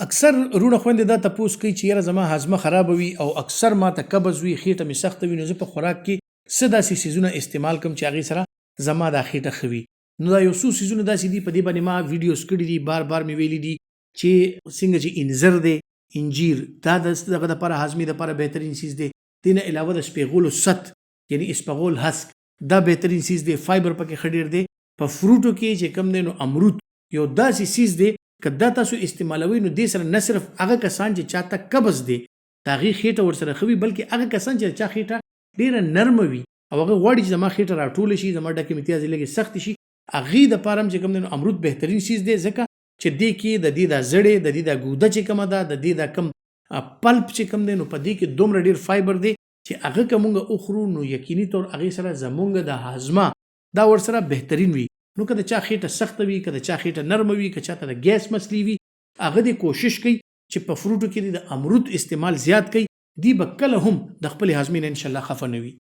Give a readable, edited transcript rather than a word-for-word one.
اکثر وروڼه خویندې دا تپوس کوي چې یاره زما هاضمه خرابه وي او اکثر ماته قبض وي، خېټه مې سخته وي، نو زه په خوراک کې څه داسې څیزونه استعمال کړم چې هغې سره زما دا خېټه ښه وي. نو دا یو څو څیزونه داسې دي، په دې باندې ما ویډیوز کړي دي، بار بار مې ویلي دي چې څنګه چې انځر دی، انجیر، دا د دغه دپاره هاضمې دپاره بهترین څیز دی. دې نه علاوه د سپیغولو ست یعنی اسپغول هسک دا بهترین څیز دی، فایبر پکې ښه ډېر دی. په فروټو کې چې کوم دی نو امرود یو داسې څیز دی که دا تاسو استعمالوئ نو دې سره نه صرف هغه کسان چې چاته قبض دی د هغې خېټه ورسره ښه وي، بلکې هغه کسان چې د چا خېټه ډېره نرمه وي او هغه غواړي چې زما خېټه راټوله شي، زما ډکې متیازې لږې سختې شي، هغې دپاره هم چې کوم دی نو امرود بهترین څیز دی، ځکه چې دې کې د دې دا زړې، د دې دا ګوده چې کومه ده، د دې دا کوم پلپ چې کوم دی نو په دې کې دومره ډېر فایبر دی چې هغه که مونږ وخورو نو یقیني طور هغې سره زمونږ د هاضمه دا ورسره بهترین وي. نو که د چا خېټه سخته وي، که د چا خېټه نرمه وي، که چاته د ګیس مسلې وي، هغه دې کوشش کوي چې په فروټو کې دې د امرود استعمال زیات کوي، دی به کله هم د خپلې هاضمې نه انشاالله خفه نه وي.